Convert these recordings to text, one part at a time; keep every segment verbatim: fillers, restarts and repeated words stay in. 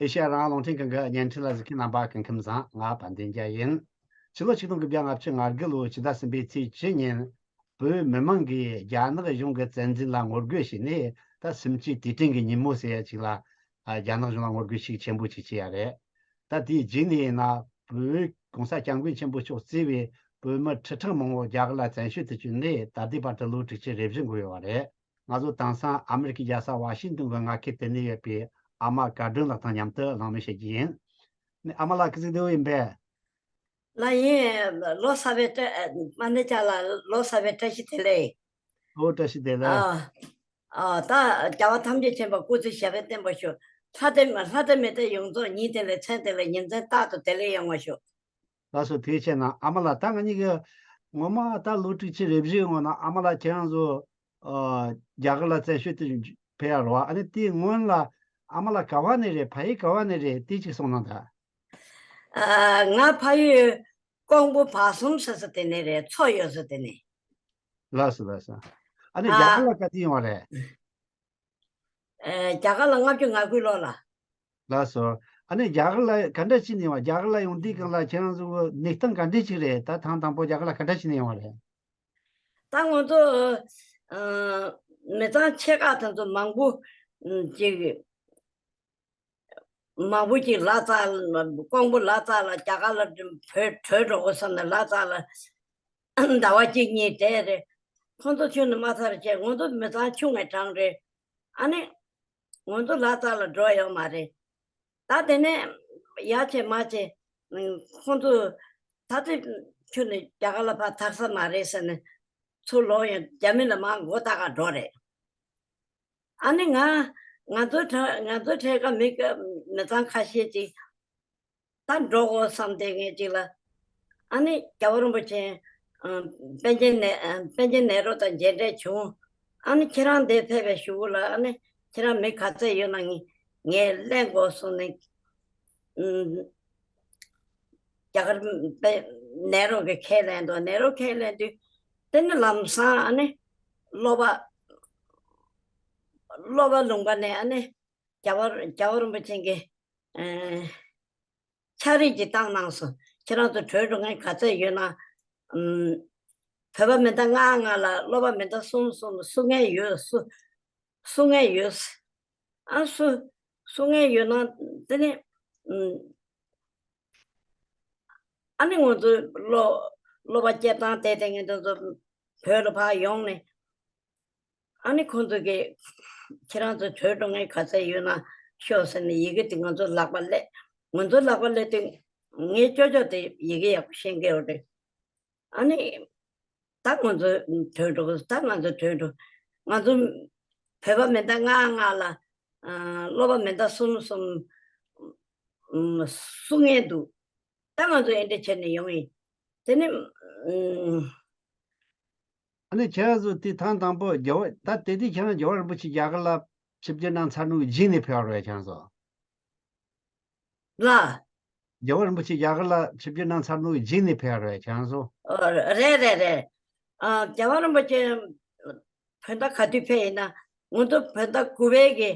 ཨེ་ཤ་ཡ་རང་དབང་རླུང་འཕྲིན་ཁང་གི་བརྙན་འཕྲིན་ལ་གཟིགས་མཁན་རྣམ་པ་སྐུ་ཁམས་བཟང་། ང་དཔལ་ལྡན་རྒྱལ་ཡིན། ཕྱི་ལོ་ཆིག་སྟོང་དགུ་བརྒྱ་ལྔ་བཅུ་ང་དགུ་ལོའི་ཕྱི་ཟླ་གསུམ་པའི་ཚེས་བཅུ་ཉིན། བོད་མི་མང་གིས་རྒྱ་ནག་གཞུང་གི་བཙན་འཛུལ་ལ་ངོ་རྒོལ་བྱས་ནས། ད་གསུམ་བཅུའི་དུས་དྲན་གྱི་ཉིན་མོ་ཟེར་ཡ་ཅིག་ལ། ཨ། རྒྱ་ནག་གཞུང་ལ་ངོ་རྒོལ་ཤུགས་ཆེན་པོ་ཅིག་བྱས་ཡ་རེད། ད་དེའི་རྗེས་ནས་ཡིན་ན། བོད་གོང་ས་སྐྱབས་མགོན་ཆེན་པོ་མཆོག་གཙོས་པའི་བོད་མི་ཁྲི་ཕྲག་མང་པོ་རྒྱ་གར་ལ་བཙན་བྱོལ་དུ་བསྐྱོད་ནས། ད་ལྟའི་བར་དུ་ལོ་དྲུག་ཅུ་རེ་བཞི་འགོར་ཡོད་པ་རེད། ང་ཚོ་དེང་སང་ཨ་མི་རི་ཀའི་རྒྱལ་ས་ཝ་ཤིང་ཏོན་གྱི་མངའ་ཁུལ་དུ་གནས་ཡོད་པའི་ཨ་མ་བཀའ་དྲིན་ལགས་དང་མཉམ་དུ་གླེང་མོལ་བྱེད་ཀྱི་ཡིན། ཨ་མ་ལགས་སྐུ་གཟུགས་བདེ་པོ་ཡིན་པས། ལགས་ཡིན། ལོ་གསར་པའི་བཀྲ། དམའ་འབེབས་ལགས་ལོ་གསར་པའི་བཀྲ་ཤིས་བདེ་ལེགས། ཨོ། བཀྲ་ཤིས་བདེ་ལེགས། ཨ། ཨ། ད་རྒྱལ་བ་ཐམས་ཅད་མཁྱེན་པ་སྐུ་ཚེ་ཞབས་པད་བརྟན་པར་ཤོག་ལྷ་སྡེ། ལྷ་སྡེ་མི་སྡེ་ཡོངས་རྫོགས་ཉིན་དེ་ལས་མཚན་དེ་ལས་ཉིན་མཚན་རྟག་ཏུ་བདེ་ལེགས་ཡོང་བར་ཤོག་ལགས་སོ། ཐུགས་རྗེ་ཆེ་གནང་ཨ་མ་ལགས། ད་ང་གཉིས་ཀྱི་ངོ་མ་ད་ལོ་དྲུག་ཅུ་རེ་བཞིའི་སྔོན་ན་ཨ་མ་ལགས་ཁྱེད་རང་ཚོ། ཨ། རྒྱ་གར་ལ་བཙན་བྱོལ་དུ་ཕེབས་ཡ་རེད་བ། ཨ་ནི་དེའི་སྔོན་ལ་ཨ་མ་ལགས་ག་བ་ནས་རེད། ཕ་ཡུལ་ག་བ་ནས་རེད། དེ་གཅིག་གསུངས་གནང་དང་། ཨ། ང་ཕ་ཡུལ་ཀོང་པོ་བར་གསུམ་ཟེར་ས་དེ་ནས་རེད། མཚོ་ཡོད་ས་དེ་ནས། ལགས་སོ། ལགས་སོ། ཨ་ནི་རྒྱ་གར་ལ་ག་དུས་ཡོང་བ་རེད། ཨ། རྒྱ་གར་ལ་ལྔ་བཅུ་ང་དགུའི་ལོ་ལ། ལགས་སོ། ཨ་ནི་རྒྱ་གར་ལ་ག་འདྲ་ཅིག་ནས་ཡོང་བ། རྒྱ་གར་ལ་ཡོང་དུས་སྒང་ལ་ཁྱེད་རང་ཚོ་གནས་སྟངས་ག་འདྲ་ཅིག་རེད། ད་ཐེངས་དང་པོ་རྒྱ་གར་ལ་ག་འདྲ་ཅིག་ནས་ཡོང་བ་རེད། ད་ང་ཚོ། ཨ། མི་ཚང་ཆེ་ཁག་དེ་ཚོ་མང་པོ་ཅིག་མང་པོ་ཅིག་ལ་དྭགས་ལ། ཀོང་པོ་ལ་དྭགས་ལ་རྒྱ་གར་ལ་བྲོས། བྲོས་འགྲོ་དགོས་བསམ་ནས་ལ་དྭགས་ལ་ཟླ་བ་གཅིག་གཉིས་བསྡད་རེད། ཁོང་ཚོ་ཁྱོན་ནས་མ་ཚར་བྱས། ང་ཚོ་མི་ཚང་ཆུང་ངུའི་གྲངས་རེད། ཨ་ནི་ང་ཚོ་ལ་དྭགས་ལ་འགྲོ་ཡོད་མ་རེད། ད་དེ་ནས་ཡ་བྱས་མ་བྱས། ཁོང་ཚོ་ད་ལྟ་ཁྱོན་ནས་རྒྱ་གར་ལ་ཕར་ཐར་ས་མ་རེད་ཟེར་ནས། ཚུར་ལོག་ཡང་རྒྱ་མི་ལ་མར་མགོ་བཏགས་ག་འགྲོ་རེད། ཨ་ནི་ང་ང་ཚོ་གྲ། ང་ཚོ་གྲས་ཀ་མི་ཀ་མི་ཚང་ཁ་ཤས་ཅིག་ད་འགྲོ་དགོས་བསམ་སྟེ་ངས་ཅིག་ལ། ཨ་ནི་རྒྱལ་བ་རིན་པོ་ཆེ། ཨ། པཎ་ཆེན་ནེ། ཨ། པཎ་ཆེན་ནེ་རུ་དང་མཇལ་འཕྲད་བྱུང་། ཨ་ནི་ཁྱེད་རང་འདིར་ཕེབས་པའི་གཞུག་གུ་ལ། ཨ་ནི་ཁྱེད་རང་མི་ག་ཚད་ཡོད་ན་ངས་ངས་ལེན་དགོས་གསུངས་ནས། ཨ། རྒྱ་གར་པཎ། ནེ་རུ་གིས་ཁས་ལེན་འདུག་ནེ་རུ་ཁས་ལེན་དུས། དེ་ནི་ལམ་སང་ཨ་ནི་སློབ་པ། སློབ་པ་ལུང་པ་ནས་ཨ་ནི་རྒྱལ་བ། རྒྱལ་བ་རིན་པོ་ཆེ་གིས། ཨ། ཕྱག་བྲིས་ཅིག་བཏང་གནང་སོང་། ཁྱེད་རང་ཚོ་བྲོས་འགྲོ་མཁན་ག་ཚད་ཡོད་ན། ཨ། བོད་པ་མི་གྲངས་ལྔ་ལྔ་ལ་སློབ་པ་མི་གྲངས་གསུམ་གསུམ་བསུ་མཁན་ཡོད། བསུ། བསུ་མཁན་ཡོད། ཨ། བསུ། བསུ་མཁན་ཡོད་ན་དེ་ནི། ཨ། ཨ་ནི་ང་ཚོ་སློབ། སློབ་པ་སྐྱེལ་སྟངས་དེ་དེ་ངས་དེ་ཚོ་བོད་ལ་ཕར་ཡོང་ནས། ཨ་ནི་ཁོང་ཚོ་གིས་ཁྱེད་རང་ཚོ་བྲོས་འགྲོ་མཁན་ག་ཚད་ཡོད་ན་ཤོག་ཟེར་ནས་ཡི་གེ་དེ་ང་ཚོ་ལག་པ་སླེབས། ང་ཚོ་ལག་པ་སླེབས་དུས་ངས་ཅོ་ཅོ་དེ་ཡི་གེ་ཡག་པོ་ཤེས་མཁན་རེད། ཨ་ནི་ད་ང་ཚོ་བྲོས་འགྲོ། ད་ང་ཚོ་བྲོས་འགྲོ། ང་ཚོ་བོད་པ་མི་གྲངས་ལྔ་ལྔ་ལ། ཨ། སློབ་པ་མི་གྲངས་གསུམ་གསུམ་བསུ་མཁན་འདུག་ད་ང་ཚོ་ཨེ་འདྲ་བྱས་ནས་ཡོང་ཡིན། དེ་ནི། ཨ། ཨ་ནི་ཁྱེད་རང་ཚོ་དེ་ཐེངས་དང་པོ་རྒྱལ་བ། ད་དེ་དུས་ཁྱེད་རང་རྒྱལ་བ་རིན་པོ་ཆེ་རྒྱ་གར་ལ་ཆིབས་བསྒྱུར་གནང་ཚར་ནོའི་རྗེས་ནས་ཕེབས་པ་རེད། ཁྱེད་རང་ཚོ་ལ། རྒྱལ་བ་རིན་པོ་ཆེ་རྒྱ་གར་ལ་ཆིབས་བསྒྱུར་གནང་ཚར་ནོའི་རྗེས་ནས་ཕེབས་པ་རེད། ཁྱེད་རང་ཚོ། ཨོ། རེད་རེད་རེད། ཨ། རྒྱལ་བ་རིན་པོ་ཆེ་བོད་ཟླ་ག་དུས་ཕེབས་ཡིན་ན། ང་ཚོ་བོད་ཟླ་དགུ་པའི་གི།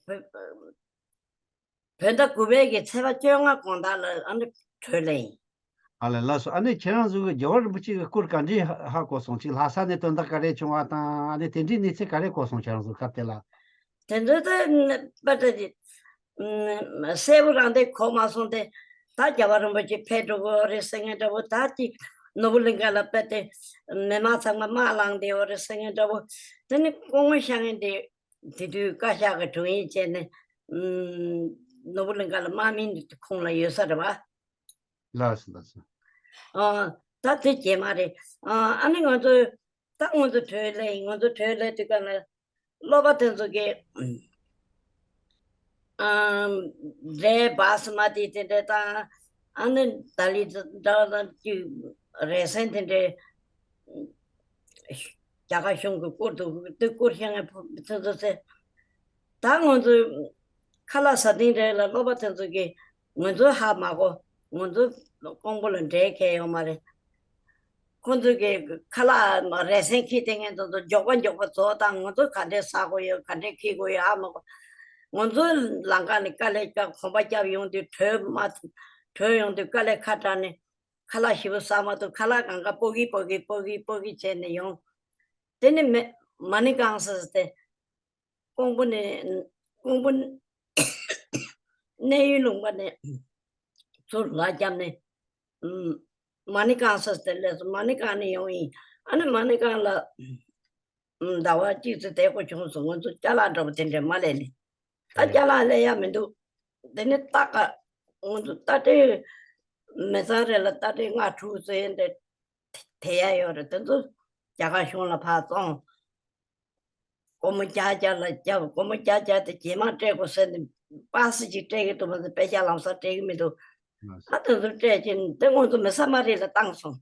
བོད་ཟླ་དགུ་པའི་གི་ཚེས་པ་བཅོ་ལྔ་དགོང་དག་ལ་ཨ་ནི་བྲོས་ལེ་ཡིན། ཨ་ལས། ལགས་སོ། ཨ་ནི་ཁྱེད་རང་ཚོ་གི་རྒྱལ་བ་རིན་པོ་ཆེ་གི་སྐོར་ག་འདྲས་ཧ་ཧ་གོ་སོང་། ཅིག་ལྷ་ས་ནས་དོན་དག་ག་རེ་བྱུང་བ་དང་། ཨ་ནི་དེ་འདྲའི་གནས་ཚུལ་ག་རེ་གོ་སོང་། ཁྱེད་རང་ཚོ་སྐབས་དེ་ལ། དེ་ཚོ་ད་པ་ཏྲ་ཅིག་གསལ་པོ་རང་དེ་གོ་མ་སོང་སྟེ། ད་རྒྱལ་བ་རིན་པོ་ཆེ་ཕེབས་འགྲོ་གི་རེད་ཟེར་མཁན་འདྲ་བོ། ད་ཅིག་ནོར་བུ་གླིང་ག་ལ་ཕེབས་ཏེ་མི་མང་ཚང་མ་དམག་ལངས་བསྡད་ཡོད་རེད་ཟེར་མཁན་འདྲ་བོ། དེ་ནི་སྐུ་ངོ་ཤར་མཁན་དེ། དེ་དུས་བཀའ་ཤག་གི་དྲུང་ཡིག་བྱས་ནས། ཨམ། ནོར་བུ་གླིང་ག་ལ་དམག་མི་ཁོངས་ལ་ཡོད་ས་རེད་བ། ལགས་སོ། ལགས་སོ། ཨ། ད་དེ་རྗེས་མ་རེད། ཨ། ཨ་ནི་ང་ཚོ། ད་ང་ཚོ་བྲོས་ལེ་ཡིན། ང་ཚོ་བྲོས་ལེ་དུས་སྐབས་ལ་སློབ་པ་དེ་ཚོ་གིས། ཨམ། རས་སྦ་སི་མ་ཏི་དེ་འདྲ་དང་། ཨ་ནི་ཏཱ་ལི་འདྲ་དང་ཅིག་རས་གཟན་དེ་འདྲ། རྒྱ་གར་གཞུང་གི་བསྐུར་འདུག་དེ་བསྐུར་ཤེས་མཁན་ཕོ་དེ་ཚོ་ཚེ། ད་ང་ཚོའི་ཁ་ལག་ཟ་སྟེང་རེད་ལ། སློབ་པ་དེ་ཚོ་གིས་ང་ཚོ་ཧ་མ་གོ། ང་ཚོ་ཀོང་པོ་ལ་འགྲས་གལ་ཡོད་མ་རེད། ཁོང་ཚོ་གིས་ཁ་ལག་རས་གཟན་འཁྱེར་བསྡད་མཁན་དེ་ཚོ་མགྱོགས་པ་མགྱོགས་པ་བཟོ་དང་། ང་ཚོ་ག་འདྲས་ཟ་དགོས་ཡོད། ག་འདྲས་འཁྱེར་དགོས་ཡོད་ཧ་མ་གོ། ང་ཚོ་ལམ་ཁ་ནས་དཀའ་ལས་རྒྱབ། གོམ་པ་རྒྱབ་ཡོང་དུས་བྲོས་མ་བྲོས་ཡོང་དུས་དཀའ་ལས་ཁག་དྲགས་ནས་ཁ་ལག་ཞིམ་པོ་ཟ་མ་ཐུབ། ཁ་ལག་གང་ག་སྤོ་གི་སྤོ་གི་སྤོ་གི་སྤོ་གི་བྱས་ནས་ཡོང་། དེ་ནས་མེ་མ་ཎི་བཀང་ཟེར་ཏེ། ཀོང་པོ་ནས་ཀོང་པོ་གནས་ཡུལ་ལུང་པ་ནས་ཚུར་ལ་བརྒྱབ་ནས། ཨུམ། མ་ཎི་བཀང་ས་དེ་ལས་སུ་མ་ཎི་བཀང་ནས་ཡོང་ཡིན། ཨ་ནི་མ་ཎི་བཀང་ལ། ཨུམ། ཟླ་བ་གཅིག་ཙམ་བསྡད་དགོས་བྱུང་སོང་། ང་ཚོ་ཅ་ལག་འདྲ་པོ་དེ་འདྲས་མ་ལས་ལས། ད་ཅ་ལག་ལས་ཡ་མི་འདུག་དེ་ནི་རྟ་ཀ་ང་ཚོ་རྟ་དྲེལ་མི་ཚང་རེ་ལ་རྟ་དྲེལ་ལྔ་དྲུག་ཙམ་འདྲ་དེ་ཡ་ཡོད་རེད། དེ་ཚོ་རྒྱ་གར་གཞུང་ལ་ཕར་བཙོང་། སྒོར་མོ་བརྒྱ་བརྒྱ་ལ་བརྒྱབ། སྒོར་མོ་བརྒྱ་བརྒྱ་དེ་རྗེས་མ་སྤྲད་དགོས་ཟེར་ནས་པ་སེ་ཅིག་སྤྲད་ཀྱི་འདུག་མ་ཟད་པེ་ཤག་ལམ་སང་སྤྲད་ཀྱི་མི་འདུག་ཨ་དེ་ཚོ་སྤྲད་ཀྱིན་དེ་ང་ཚོ་མི་ས་མ་རི་ལ་བཏང་སོང་།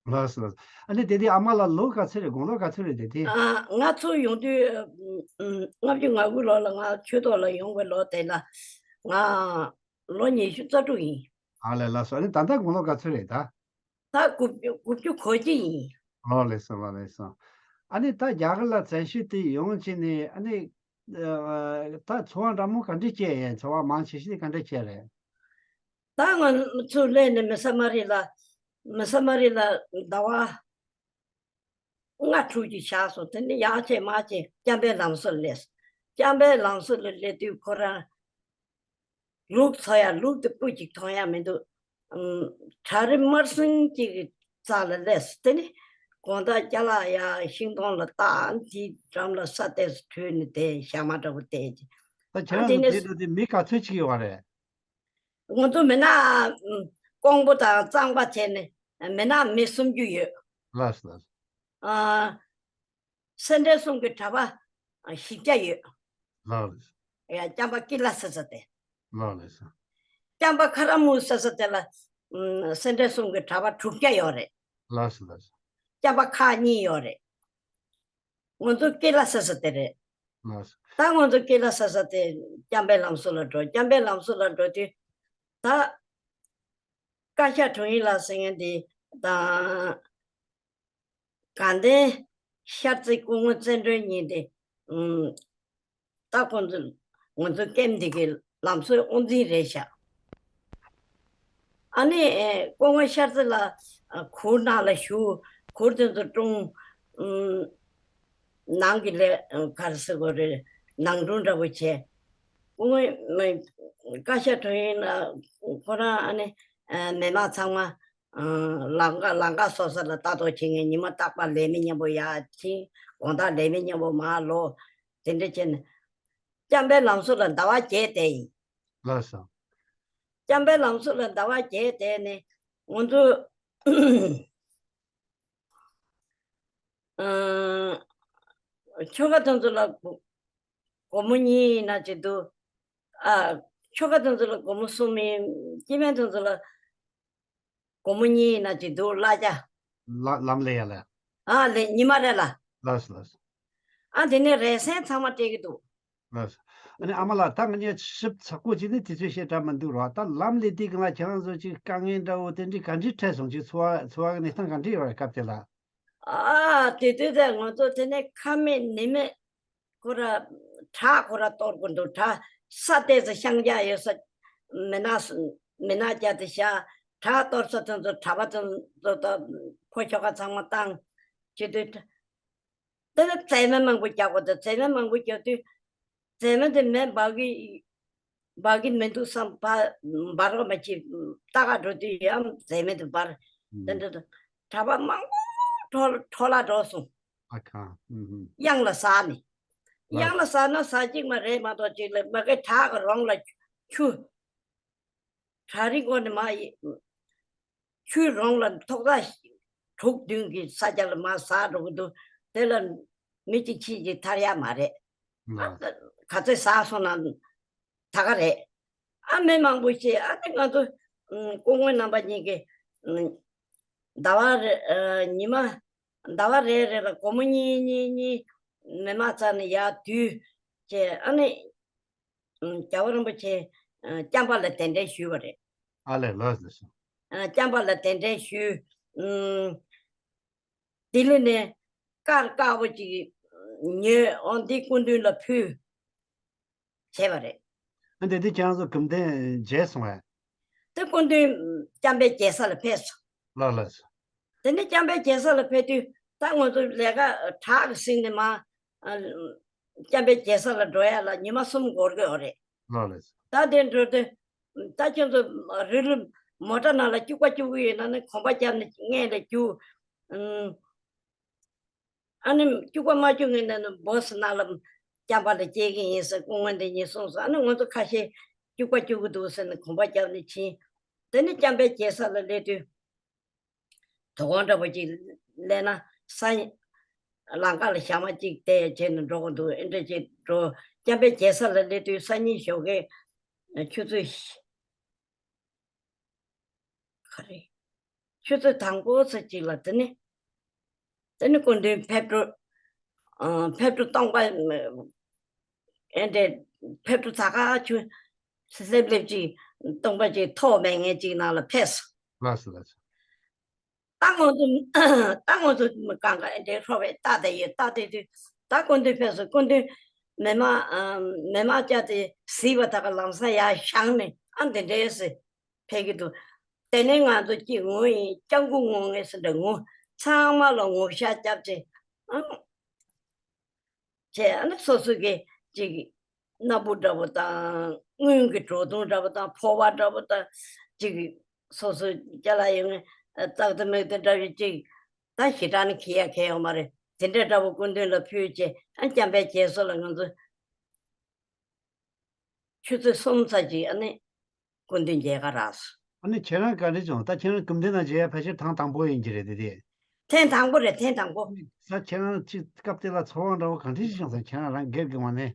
ལགས་སོ། ཨ་ནི་དེ་དུས་ཨ་མ་ལགས་ལོ་ག་ཚོད་རེད། དགུང་ལོ་ག་ཚོད་རེད་དེ་དུས། ཨ། ང་ཚོ་ཡོང་དུས་ཨ་ལྔ་བཅུ་ང་དགུ་ལོ་ལ་ང་ཆོས་ཐོག་ལ་ཡོང་བའི་ལོ་དེ་ལ་ང་ལོ་ཉི་ཤུ་རྩ་དྲུག་ཡིན། ཨ་ལས། ལགས་སོ། ཨ་ནི་ད་ལྟ་དགུང་ལོ་ག་ཚོད་རེད་ད། ད་དགུ་བཅུ་དགུ་བཅུ་གོ་གཅིག་ཡིན། ཨོ་ལགས་སོ། ཨོ་ལགས་སོ། ཨ་ནི་ད་རྒྱ་གར་ལ་བཙན་བྱོལ་དུ་ཡོང་བྱས་ནས་ཨ་ནི་ཨ་ད་འཚོ་བ་འདྲ་མོ་ག་འདྲ་བསྐྱལ་ཡས། འཚོ་བ་མང་ཆེ་ཤོས་དེ་ག་འདྲ་བསྐྱལ་རེད། ད་ང་ཚོ་སླེབས་ནས་མི་ས་མ་རི་ལ་མི་ས་མ་རི་ལ་ཟླ་བ་ལྔ་དྲུག་ཅིག་བཞག་སོང་། དེ་ནས་ཡར་བྱས་མར་བྱས་སྐྱབས་འཕེལ་ལམ་བཟོ་ལ་སླེབས་སོང་། སྐྱབས་འཕེལ་ལམ་བཟོ་ལ་སླེབས་དུས་ཁོ་རང་ལུག་འཚོ་ཡ་ལུག་དེ་སྤུ་གཅིག་མཐོང་ཡ་མི་འདུག་ཨུམ། བྲག་རི་དམར་སྲུང་གཅིག་གི་རྩ་ལ་སླེབས་སོང་། དེ་ནས་དགོང་དག་ཅ་ལག་ཡ་ཤིང་སྡོང་ལ་བཏགས། དེའི་འགྲམ་ལ་ས་དེ་ཚོ་བྲུས་ནས་དེ་ཞག་མ་འདྲ་པོ་བསྡད་ཀྱི། ད་ཁྱེད་ཨ་རང་དེ་ཚོ་ནས་དེ་འགྲོ་དུས་མི་ག་ཚོད་ཅིག་ཡོད་པ་རེད། ང་ཚོ་མི་ནག་ཨུམ། ཀོང་པོ་དང་གཙང་པ་བྱས་ནས་མི་ནག་མི་སུམ་ཅུ་ཡོད། ལགས་སོ། ལགས་སོ། ཨ། སེ་འབྲས་གསུམ་གྱི་གྲྭ་པ་བཞི་བརྒྱ་ཡོད། ལགས་སོ། ཡ། སྐྱམ་པ་ཀི་ལ་ཟེར་ས་དེ། ལགས་སོ། སྐྱམ་པ་ཁ་ར་མུ་ཟེར་ས་དེ་ལ་ཨུམ། སེ་འབྲས་གསུམ་གྱི་གྲྭ་པ་དྲུག་བརྒྱ་ཡོད་རེད། ལགས་སོ། ལགས་སོ། སྐྱམ་པ་ཁག་གཉིས་ཡོད་རེད། ང་ཚོ་ཀི་ལ་ཟེར་ས་དེ་རེད། ལགས་སོ། ད་ང་ཚོ་ཀི་ལ་ཟེར་ས་དེ་སྐྱམ་པའི་ལམ་བཟོ་ལ་འགྲོ། སྐྱམ་པའི་ལམ་བཟོ་ལ་འགྲོ་དུས་ད་བཀའ་ཤག་དྲུང་ཡིག་ལགས་ཟེར་མཁན་དེ་དང་། དགའ་ལྡན་ཤར་རྩེ་སྐུ་ངོ་བརྩོན་སྒྲོན་གཉིས་དེ། ཨུམ། ད་ཁོང་ཚོ་ང་ཚོ་ཀེམ་འདི་གི་ལམ་བཟོའི་དབུ་འཛིན་རེད་ཤག་ཨ་ནི་ཨེ་སྐུ་ངོ་ཤར་རྩེ་ལ་ཨ་གུར་ནང་ལ་བཞུགས། གུར་དེ་ཚོ་བཀྲོངས། ཨུམ། ནང་གི་ལས་ག་རེ་ཟེར་དགོས་རེད། ནང་དྲུང་འདྲ་པོ་བྱས། སྐུ་ངོ་བཀའ་ཤག་དྲུང་ཡིག་ལགས་ཁོ་རང་ཨ་ནི་ཨ་མི་མང་ཚང་མ་ཨ་ལམ་ཁ་ལམ་ཁ་སོ་སོ་ལ་ལྟ་རྟོག་བྱེད་མཁན། ཉི་མ་རྟག་པར་ལས་མི་མཉམ་པོ་ཡར་ཕྱིན། དགོང་དག་ལས་མི་མཉམ་པོ་མར་ལོག་དེ་འདྲ་བྱས་ནས་སྐྱམ་པའི་ལམ་བཟོ་ལ་ཟླ་བ་བརྒྱད་བསྡད་ཡིན། ལགས་སོ། སྐྱམ་པའི་ལམ་བཟོ་ལ་ཟླ་བ་བརྒྱད་བསྡད་ནས་ང་ཚོ་ཨ་ཆོལ་ཁ་དེ་ཚོ་ལ་སྒོར་མོ་གཉིས་ཡིན་ན་ཅིག་འདུག་ཨ། ཆོལ་ཁ་དེ་ཚོ་ལ་སྒོར་མོ་གསུམ་ཡིན། སྐྱེ་དམན་དེ་ཚོ་ལ་སྒོར་མོ་གཉིས་ཡིན་ན་ཅིག་འདུག་གླ་ཆ། ལ་ལམ་ལས་ཡ་ལ། ཨ་ལས་ཉི་མ་རེ་ལ། ལགས་སོ། ལགས་སོ། ཨ་དེ་ནས་རེ་ཟན་ཚང་མ་སྤྲད་ཀྱི་འདུག་ལགས་སོ། ཨ་ནི་ཨ་མ་ལགས། ད་ང་གཉིས་ཞིབ་ཚགས་པོ་ཅིག་ནི་དུས་ཚོད་ཞེ་དྲག་མི་འདུག་རོགས། ད་ལམ་ལས་དེའི་སྒང་ལ་ཁྱེད་རང་ཚོ་ཅིག་དཀའ་ངལ་འདྲ་བོ་དེ་འདྲའི་ག་འདྲའི་འཕྲད་སོང་། ཅིག་འཚོ་བ་འཚོ་བ་གི་གནས་སྟངས་ག་འདྲ་ཡོད་རེད་སྐབས་དེ་ལ། ཨ་དེ་དུས་ད་ང་ཚོ་དེ་ནས་ཁ་མེད་ནི་མེད། ཁོ་ར་བྲག་ཁོ་ར་གཏོར་དགོས་འདུག་བྲག་ས་དེ་ཚོ་ཤང་རྒྱག་ཡོད་ས། མི་ནག་མི་ནག་རྒྱག་དེ་བཞག་བྲག་གཏོར་ས་དེ་ཚོ་གྲྭ་པ་དེ་ཚོ་ད་ཕོ་ཁྱོ་ག་ཚང་མ་བཏང་། བྱེད་དུས་དེ་ནས་རྫས་སྨན་མང་པོ་རྒྱག་དགོས་འདུག་རྫས་སྨན་མང་པོ་རྒྱག་དུས་རྫས་སྨན་དེ་མེ་འབར་གི་འབར་གི་མི་འདུག་བསམ། འབར་འབར་བ་མ་བྱེད། ལྟ་ག་འགྲོ་དུས་ཡང་རྫས་སྨན་དེ་འབར། དེ་འདྲ་དུས་གྲྭ་པ་མང་པོ་འཕྲོ་འཕྲོ་བརླག་འགྲོ་སོང་། ཨ་ཁ། ཨུ་ཧུ། གཡང་ལ་ཟགས་ནས། ལགས། གཡང་ལ་ཟགས་ན་ཟགས་གཅིག་མ་རེད་མ་གཏོགས་ཅིག་ལ་མ་གི་བྲག་གི་རོང་ལ་ཆུ། བྲག་རི་མགོ་ནས་མར་ཆུའི་རོང་ལ་ཐོག་ཐག་དྲུག་བདུན་གྱི་ས་ཆ་ལ་མར་ཟགས་འགྲོ་གི་འདུག་དེ་ལ་མི་གཅིག་ཕྱིས་གཅིག་ཐར་ཡ་མ་རེད། ལགས། ག་ཚོད་ཟགས་སོང་ན་ད་ག་རེད། ཨ་མི་མང་པོ་ཞིག་ཨ་ནི་ང་ཚོ་ཨུམ་སྐུ་ངོ་རྣམ་པ་གཉིས་ཀྱིས་ཨུམ་ཟླ་བ་རེ་ཨ་ཉི་མ་ཟླ་བ་རེ་རེ་ལ་སྒོར་མོ་གཉིས་གཉིས་གཉིས་མི་མང་རྩ་ནས་ཡར་བསྡུས་བྱས། ཨ་ནི་ཨུམ་རྒྱལ་བ་རིན་པོ་ཆེ་ཨ་བསྐྱངས་པ་ལ་གདན་འདྲེན་ཞུས་པ་རེད། ཨ་ལས། ལགས་སོ། ཨ་བསྐྱངས་པ་ལ་གདན་འདྲེན་ཞུས། ཨུམ་ལྡི་ལི་ནས་དཀར་དཀར་པོ་ཅིག་ཉོས། འོ་འདི་སྐུ་མདུན་ལ་ཕུལ། བྱས་པ་རེད། ཨ་འདི་དེ་ཁྱེད་རང་ཚོ་གུང་སྟོན་མཇལ་སོང་བས། དེ་སྐུ་མདུན་སྐྱབས་མགོན་རྒྱལ་ས་ལ་ཕེབས་སོང་། ལགས་ལགས། དེ་ནས་སྐྱབས་མགོན་རྒྱལ་ས་ལ་ཕེབས་དུས་ད་ང་ཚོ་ལས་ཀ་དྲག་གི་ཟིན་ནས་མ། ཨ། སྐྱབས་མགོན་རྒྱལ་ས་ལ་འགྲོ་ཡ་ལ་ཉི་མ་གསུམ་འགོར་གི་ཡོད་རེད། ལགས་ལགས། ད་དེ་འགྲོ་དུས་ད་ཁྱོད་ཚོ་རི་ལུ་མོ་ཊ་ནང་ལ་སྐྱུག་པ་སྐྱུག་གི་ཡོད་ན་ནི་གོམ་པ་བརྒྱབ་ནས་སྔོན་ལ་རྒྱུགས། ཨ་ནི་སྐྱུག་པ་མ་སྐྱུག་ངེས་ན་ནི་སྦོ་སི་ནང་ལ་སྐྱབས་པ་ལ་སྐྱེལ་གི་ཡིན་ཟེར་སྐུ་ངོ་འདི་གཉིས་གསུངས་སོང་། ཨ་ནི་ང་ཚོ་ཁ་ཤས་སྐྱུག་པ་སྐྱུག་གི་འདུག་ཟེར་ནས་གོམ་པ་བརྒྱབ་ནས་ཕྱིན། དེ་ནས་སྐྱབས་མགོན་རྒྱལ་ས་ལ་སླེབས་དུས། དོ་དགོང་འདྲ་པོ་ཅིག་སླེབས་ན་ས། ལམ་ཁ་ལ་ཞག་མ་གཅིག་བསྡད་བྱས་ནས་འགྲོ་དགོས་འདུག་ཨེ་འདྲ་ཅིག་འགྲོ། སྐྱབས་མགོན་རྒྱལ་ས་ལ་སླེབས་དུས་སང་ཉིན་ཞོགས་ཀས་ཆུ་ཚོད། ག་རེ། ཆུ་ཚོད་དང་པོ་ཙམ་ཅིག་ལ་དེ་ནི། དེ་ནི་སྐུ་མདུན་ཕེབས་འགྲོ། ཨ། ཕེབས་འགྲོ་སྟོང་པ། ཨེ་འདྲས། ཕེབས་འགྲོ་ཚ་ཁ་ཆུ། སེབ་ལེབ་ཅིག་སྟོང་པ་ཅིག་ཐོག་མེད་ངེས་ཅིག་ནང་ལ་ཕེབས་སོང་། ལགས་སོ་ལགས་སོ། ད་ང་ཚོ། ད་ང་ཚོ་མི་གང་ག་ཨེ་འདྲས་ཧྲོ་བའི་རྟ་དེ་ཡོད་རྟ་དེ་དུས་ད་སྐུ་མདུན་ཕེབས་སོང་། སྐུ་མདུན་མེ་མ། ཨ། མེ་མ་བཅའ་དེ་གཟིགས་པ་ད་ག་ལམ་སང་ཡར་བཞེངས་ནས་ཨ་འདི་འདྲས་སེ་ཕེབས་ཀྱི་འདུག་དེ་ནས་ང་ཚོ་སྐྱིད་ངོ་ཡིན་སྐྱབས་མགོན་ངོ་ངེས་སུ་འདྲ་ངོ་ཚང་མ་ལ་ངོ་ཤ་རྒྱབ་ཅིང་ཨ། བྱས་ཨ་ནི་སོ་སོ་གི་ཅིག་སྣ་བུག་འདྲ་པོ་དང་སྔུན་གྱི་བྲོ་བརྡུང་འདྲ་པོ་དང་ཕོ་བ་འདྲ་པོ་དང་ཅིག་སོ་སོ་ཅ་ལག་ཡོད་ངེས་ཙག་ཏུ་མིག་ཏུ་འདྲ་བའི་ཅིག་ད་ཞེ་དྲག་ནི་གི་ཡ་གི་ཡོད་མ་རེད། དེ་འདྲ་འདྲ་པོ་སྐུ་མདུན་ལ་ཕུལ་བྱས་ཨ་སྐྱབས་མགོན་རྒྱལ་ས་ལ་ང་ཚོ་ཆུ་ཚོད་གསུམ་ཙམ་ཅིག་ཨ་ནི་སྐུ་མདུན་མཇལ་ཁ་རག་སོང་། ཨ་ནི་ཁྱེད་རང་ག་འདྲ་བྱུང་། ད་ཁྱེད་རང་སྐུ་མདུན་ན་མཇལ་ཡ་ཕལ་ཆེར་ཐེངས་དང་པོ་ཡིན་གྱི་རེད་དེ་དེ། ཐེངས་དང་པོ་རེད་ཐེངས་དང་པོ། ས་ཁྱེད་རང་ཅིག་སྐབས་དེ་ལ་ཚོར་བ་འདྲ་བོ་ག་འདྲ་ཞིག་བྱུང་སོང་། ཁྱེད་རང་རང་སྒེར་གྱི་ངོས་ནས།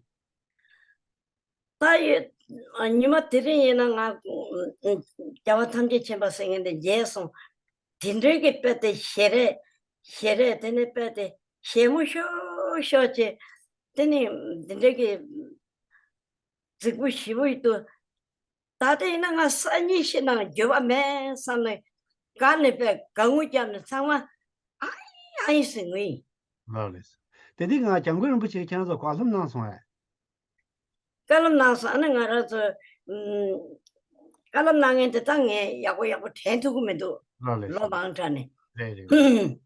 ད་ཡོད། ཉི་མ་དེ་རིང་ཡིན་ན་ང་རྒྱལ་བ་ཐམས་ཅད་མཁྱེན་པ་ཟེར་མཁན་དེ་མཇལ་སོང་། དེ་འདྲའི་གི་དཔེ་དེ་ཞལ་རས། ཞལ་རས་དེ་ནས་དཔེ་དེ་ཞལ་མོ་ཤོག་ཤོག་བྱས། དེ་ནས་དེ་འདྲའི་གི་རྫིག་པོ་ཞེ་པོ་ཡིན་འདུག་ད་ལྟ་ཡིན་ན་ང་སང་ཉིན་ཤི་ན་འགྱོད་པ་མེད་བསམ་ནས་དགའ་ནས་དཔེ་དགའ་ངུ་བརྒྱབ་ནས་ཚང་མ་ཨ་ཡི་ཨ་ཡི་ཟེར་ངུས་ཡིན། ལགས་ལགས་སོ། དེ་དུས་ང་སྐྱབས་མགོན་རིན་པོ་ཆེ་ཁྱེད་རང་ཚོ་བཀའ་སློབ་གནང་སོང་ཨེ། བཀའ་སློབ་གནང་སོང་། ཨ་ནི་ང་རང་ཚོ་ཨམ། བཀའ་སློབ་གནང་མཁན་དེ་དག་ངས་ཡག་པོ་ཡག་པོ་དྲན་ཐུབ་ཀྱི་མི་འདུག་ལགས་ལགས་ལོ་སོ། མང་དྲགས་ནས། རེད་རེད།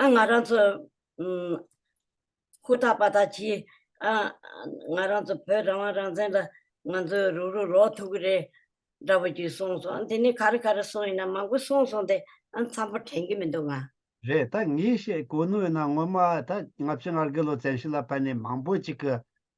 ཨ་ང་རང་ཚོ་ཨམ། ཧུར་ཐག་པ་ཐག་བྱས། ཨ་ང་རང་ཚོ་བོད་རང་དབང་རང་བཙན་ལ་ང་ཚོ་རུག་རུག་ལོག་ཐུབ་ཀྱི་རེད་འདྲ་པོ་ཅིག་གསུངས་སོང་། ཨ་དེ་ནས་ག་རེ་ག་རེ་གསུངས་ཡིན་ན་མང་པོ་གསུངས་སོང་སྟེ་ཨ་མཚམས་པོ་དྲན་གྱི་མི་འདུག་ང་། རེད། ད་ངས་བཤད་གོ་ནོ་ཡིན་ན་སྔོན་མ་ད་ལྔ་བཅུ་ང་དགུ་ལོ་བཙན་བྱོལ་ལ་ཕེབས་ནས་མང་པོ་ཅིག་གི་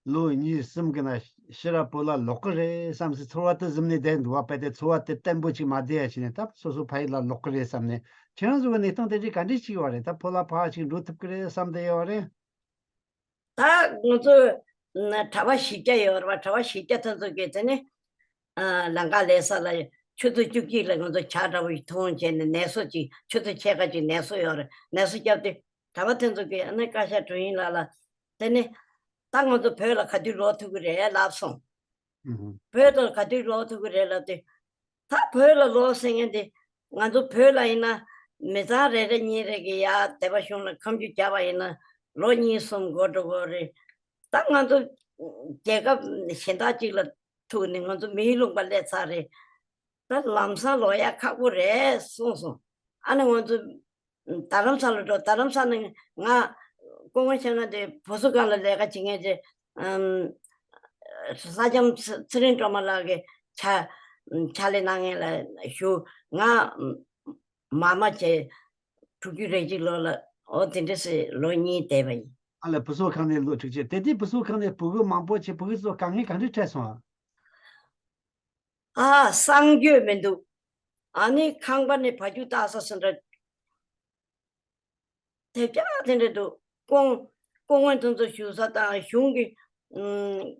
ལོ་གཉིས་གསུམ་གི་ནང་ཕྱིར་ར་བོད་ལ་ལོག་གི་རེད་བསམ་སའི་ཚོར་བ་དེ་གཟིམ་ནས་བསྡད་འདུག་བ། དཔེ་དེ་ཚོར་བ་དེ་བརྟན་པོ་ཅིག་མ་བསྡད་ཡ་བྱས་ནས་ད་སོ་སོ་ཕ་ཡུལ་ལ་ལོག་གི་རེད་བསམ་ནས། ཁྱེད་རང་ཚོ་གི་གནས་སྟངས་དེ་འདྲའི་ག་འདྲས་ཅིག་ཡོད་རེད། ད་བོད་ལ་ཕར་ཅིག་འགྲོ་ཐུབ་ཀྱི་རེད་བསམ་བསྡད་ཡོད་རེད། ད་ང་ཚོ་ན་གྲྭ་པ་བཞི་བརྒྱ་ཡོད་རེད་བ། གྲྭ་པ་བཞི་བརྒྱ་དེ་ཚོ་གིས་དེ་ནི་ཨ་ལམ་ཁ་ལས་ས་ལ་ཆུ་ཚོད་བཅུ་གཅིག་ལ་ང་ཚོ་ཇ་འདྲ་པོ་ཞིག་འཐུང་བྱས་ནས་ནད་གསོ་ཅིག་ཆུ་ཚོད་ཕྱེད་ཀ་ཅིག་ནད་གསོ་ཡོད་རེད། ནད་གསོ་བརྒྱབ་སྟེ་གྲྭ་པ་དེ་ཚོ་གིས་ཨ་ནི་བཀའ་ཤག་དྲུང་ཡིག་ལགས་ལ་དེ་ནི་ད་ང་ཚོ་བོད་ལ་ག་དུས་ལོག་ཐུབ་ཀྱི་རེད་ལབ་སོང་། ཨུ་ཧུ། བོད་དུ་ག་དུས་ལོག་ཐུབ་ཀྱི་རེད་ལབ་དུས། ད་བོད་ལ་ལོག་ཟེར་མཁན་དེ་ང་ཚོ་བོད་ལ་ཡིན་ན་མི་ཚང་རེ་རེ་གཉིས་རེ་གི་ཡར་སྡེ་པ་གཞུང་ལ་ཁ་མཆུ་བརྒྱབ་པ་ཡིན་ན་ལོ་གཉིས་གསུམ་འགོར་འགྲོ་གི་རེད། ད་ང་ཚོ་རྒྱལ་ཁབ་གཞན་དག་ཅིག་ལ་ཐུག་ནས་ང་ཚོ་མིའི་ལུང་པ་སླེབས་ཚར་རེད། ད་ལམ་སང་ལོག་ཡ་ཁག་པོ་རེད་གསུངས་སོང་། ཨ་ནི་ང་ཚོ་རྡ་རམ་ས་ལ་འགྲོ། རྡ་རམ་ས་ནས་ང་སྐུ་ངོ་ཤེས་ན་དེ་བུ་གསོ་ཁང་ལ་ལས་ཀ་བྱེད་མཁན་ཅིག་ཨམ། ས་སྐྱོང་ཚེ་ཚེ་རིང་སྒྲོལ་མ་ལགས་ཀྱི་ཕྱག་ཕྱག་ལས་གནང་མཁན་ལ་ཞུ། ང་མ་མ་བྱས་དྲུག་ཅུ་རེ་གཅིག་ལོ་ལ་འོ་དེ་འདྲ་སེ་ལོ་གཉིས་བསྡད་པ་ཡིན། ཨ་ལས་བུ་གསོ་ཁང་ནས་ལོ་དྲུག་ཅུ། དེ་དུས་བུ་གསོ་ཁང་ནས་ཕྲུ་གུ་མང་པོ་བྱས་ཕྲུ་གུ་ཚོ་དཀའ་ངལ་ག་འདྲ་འཕྲད་སོང་ཨ། ཨ་གསང་སྤྱོད་མི་འདུག་ཨ་ནི་ཁང་པ་ནས་བ་ཕྱུགས་བཏགས་ས་སུ་འདྲ། དེ་བྱ་དེ་འདྲ་འདུག་སྐུ་སྐུ་ངོ་དེ་ཚོ་བཞུགས་ས་དང་གཞུང་གི་ཨུམ།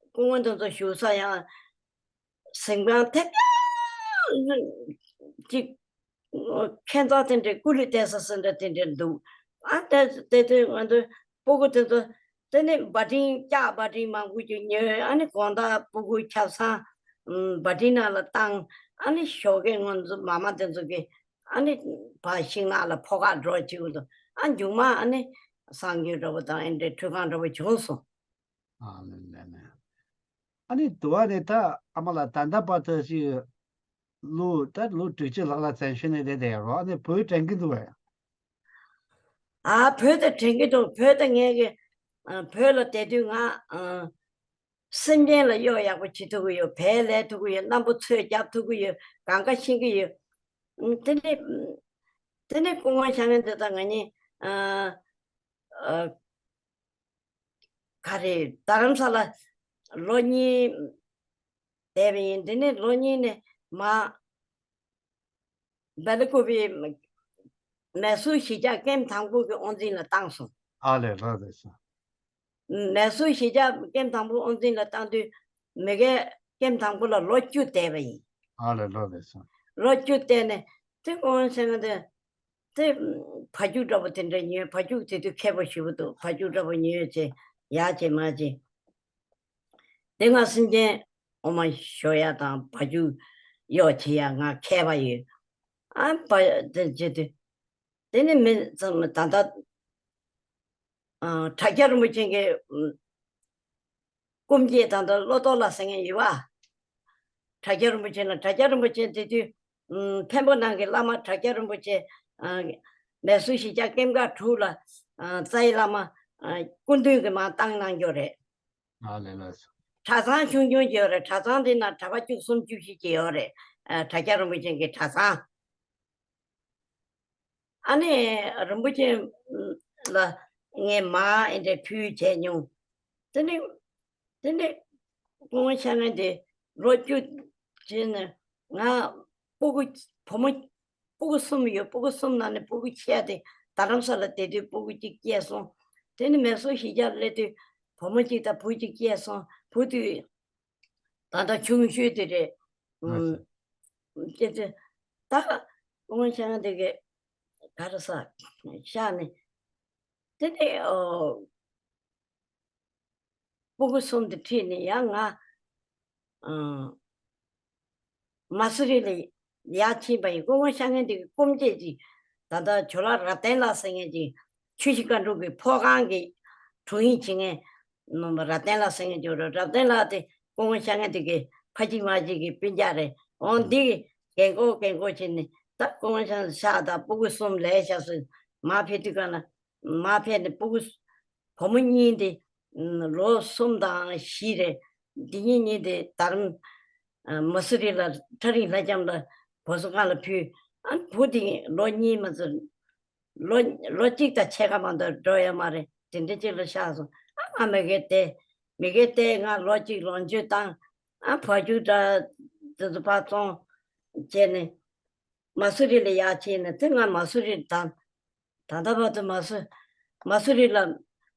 སྐུ་ངོ་དེ་ཚོ་བཞུགས་ས་ཡང་གཟིམ་ཁང་དེ་བྱ་ཅིག་ཁྱད་མཚར་དེ་འདྲའི་སྐུ་ལུས་བསྡད་ས་སུ་འདྲ་དེ་འདྲ་འདུག་ཨ་དེ་དེ་དུས་ང་ཚོ་སྤུ་གུ་དེ་ཚོ་དེ་ནས་བ་ཏྲིན་ལྕགས་བ་ཏྲིན་མང་པོ་ཅིག་ཉོས། ཨ་ནི་དགོང་དག་སྤུ་གུ་ཆབ་གསང་བ་ཏྲིན་ནང་ལ་བཏང་། ཨ་ནི་ཞོགས་ཀས་ང་ཚོ་མ་མ་དེ་ཚོ་གིས་ཨ་ནི་བ་ཤིང་ནགས་ལ་ཕོ་ཁ་འགྲོ་བྱེད་དགོས་འདུག་ཨ་མཇུག་མ་ཨ་ནི་གསང་སྤྱོད་འདྲ་པོ་དང་ཨེ་འདྲའི་ཁྲུས་ཁང་འདྲ་པོ་བྱུང་སོང་། ཨ་ལེ་ལེ་ལེ། ཨ་ནི་དུ་བ་ནི་ད་ཨ་མ་ལ་ད་ལྟ་བར་དུ་ཞིག་ལོ་ད་ལོ་དྲུག་ཅུ་ལྷག་ལ་བཙན་བྱོལ་ནས་བསྡད་བསྡད་ཡོད་རོ། ཨ་ནི་བོད་དྲན་གི་འདུག་བས། ཨ་བོད་དུ་དྲན་གི་འདུག་བོད་དུ་ངས་གི་ཨ་བོད་ལ་བསྡད་དུས་ང་ཨ་སེམས་ཅན་ལ་གཡོག་ཡག་པོ་བྱེད་ཐུབ་ཀྱི་ཡོད། བལ་ལས་ཐུབ་ཀྱི་ཡོད། གནམ་པོ་ཚོས་རྒྱབ་ཐུབ་ཀྱི་ཡོད། གང་ག་ཤེས་ཀྱི་ཡོད། ཨ་དེ་ནས་དེ་ནས་སྐུ་ངོ་ཤ་ངན་འདི་དག་ང་གཉིས་ཨ་ཨ་ག་རེ་རྡ་རམ་ས་ལ་ལོ་གཉིས་བསྡད་པ་ཡིན། དེ་ནས་ལོ་གཉིས་ནས་མ་སྦེལ་ཀོབ་པའི་མེ་སོར་གཞིས་ཆགས་ཀེམ་དང་པོ་གི་དབང་འཛིན་ལ་བཏང་སོང་། ཨ་ལས་ལགས་རེད་ཤག་མེ་སོར་གཞིས་ཆགས་ཀེམ་དང་པོ་དབང་འཛིན་ལ་བཏང་དུས་མི་རྒན་ཀེམ་དང་པོ་ལ་ལོ་བཅུ་བསྡད་པ་ཡིན། ཨ་ལས་ལགས་རེད་ཤག་ལོ་བཅུ་བསྡད་ནས་དེ་སྐུ་ངོ་ཤ་ངན་དེ་དེ་བ་ཕྱུགས་འདྲ་པོ་དེ་འདྲ་ཉོས། བ་ཕྱུགས་དེ་དུས་མཁས་པོ་ཞེ་པོ་འདུག་བ་ཕྱུགས་འདྲ་པོ་ཉོས་བྱས་ཡར་བྱས་མར་བྱས། དེ་ང་སེམས་ཅན་འོ་མ་ཞོ་ཡ་དང་བ་ཕྱུགས་གཡོག་བྱེད་ཡ་ང་མཁས་པ་ཡོད། ཨ་བ་དེ་བྱེད་དུས་དེ་ནི་མི་ཙམ་ད་ལྟ་ཨ་དྲ་རྒྱ་རིན་པོ་ཆེ་གི་སྐུ་མཆེད་ད་ལྟ་བློ་ལྡོག་ལ་ཟེར་མཁན་ཡོད་པ། དྲ་རྒྱ་རིན་པོ་ཆེ་ལ་དྲ་རྒྱ་རིན་པོ་ཆེ་དེ་དུས་ཨ་འཕན་པོ་ནང་གི་བླ་མ་དྲ་རྒྱ་རིན་པོ་ཆེ་ཨ་མེ་སོར་གཞིས་ཆགས་ཀེམ་ཀ་དྲུག་ལ་ཨ་རྩ་བའི་བླ་མ་ཨ་སྐུ་མདུན་གྱིས་མར་བཏང་གནང་རྒྱུ་རེད། ཨ་ལས་ལགས་སོ། གྲྭ་ཚང་ཆུང་ཆུང་ཅིག་ཡོད་རེད། གྲྭ་ཚང་དེ་ན་གྲྭ་པ་བཅུ་གསུམ་བཅུ་བཞི་ཅིག་ཡོད་རེད། ཨ་དྲ་རྒྱ་རིན་པོ་ཆེ་གི་གྲྭ་ཚང་། ཨ་ནི་རིན་པོ་ཆེ་ལ་ངས་མར་ཨེ་འདྲས་ཕུལ་བྱས་མྱོང་། དེ་ནི་དེ་ནི་སྐུ་ངོ་ཤ་ངན་དེ་ལོ་བཅུ་བྱས་ནས་ང་སྤུ་གུ་བུ་མོ་སྤུ་གུ་གསུམ་ཡོད། སྤུ་གུ་གསུམ་ནང་ནས་སྤུ་གུ་ཆེ་བ་དེ་རྡ་རམ་ས་ལ་བསྡད་དུས་སྤུ་གུ་གཅིག་སྐྱེས་སོང་། དེ་ནི་མེ་སོར་གཞིས་ཆགས་སླེབས་དུས་བུ་མོ་གཅིག་དང་བུ་གཅིག་སྐྱེས་སོང་། བུ་དེ་ད་ལྟ་ཆུང་ཤོས་དེ་རེད། ཨ་ཨུམ། ཅེ་ཅེ། ད་སྐུ་ངོ་ཤ་ངན་དེ་གས་ག་རེ་ཟ་ཤག་ནས་དེ་ནས་ཨོ། སྤུ་གུ་གསུམ་དེ་ཁྲིད་ནས་ཡང་ང་ཨ་མ་སུ་རི་ལ་ཡར་ཕྱིན་པ་ཡིན། སྐུ་ངོ་ཤ་ངན་དེ་གི་སྐུ་མཆེད་ཅིག་ད་ལྟ་ཇོ་ལགས་རབ་བརྟན་ལགས་ཟེར་མཁན་ཅིག་ཆུ་བཞི་སྒང་དྲུག་གི་ཕོ་ཁང་གི་དྲུང་ཡིག་བྱེད་མཁན་རབ་བརྟན་ལགས་ཟེར་མཁན་ཅིག་རེད། རབ་བརྟན་ལགས་དེ་སྐུ་ངོ་ཤ་ངན་དེ་གི་ཕ་གཅིག་མ་གཅིག་གི་སྤུན་ཀྱག་རེད། འོ་འདི་གི་རྒན་གོག་རྒན་གོག་བྱས་ནས་ད་སྐུ་ངོ་ཤ་ངན་ཤག་ད་སྤུ་གུ་གསུམ་ལས་ཤག་སོང་། མར་ཕེབས་དུས་ག་ལ་མར་ཕེབས་ནས་སྤུ་གུ་བུ་མོ་གཉིས་དེ་ལོ་གསུམ་དང་བཞི་རེད། འདི་གཉིས་གཉིས་དེ་རྡ་རམ་མ་སུ་རི་ལ་ཁྲ་རིང་ལྷ་ལྕམ་ལ་བུ་གསོ་ཁང་ལ་ཕུལ། ཨ་བུ་དེ་ལོ་གཉིས་མ་ཚད་ལོ་ལོ་གཅིག་དང་ཕྱེད་ཀ་མ་གཏོགས་འགྲོ་ཡོད་མ་རེད། དེ་འདྲ་གཅིག་ལ་ཤག་སོང་། ཨ་ང་མི་རྒན་བསྡད། མི་རྒན་བསྡད། ང་ལོ་གཅིག་ལོངས་སྤྱོད་བཏང་། ཨ་བ་ཕྱུགས་འདྲ་དེ་ཚོ་ཕར་བཙོང་བྱས་ནས་མ་སུ་རི་ལ་ཡར་ཕྱིན་ནས་དེ་ང་མ་སུ་རི་ད་ད་ལྟ་བར་དུ་མ་སུ་མ་སུ་རི་ལ་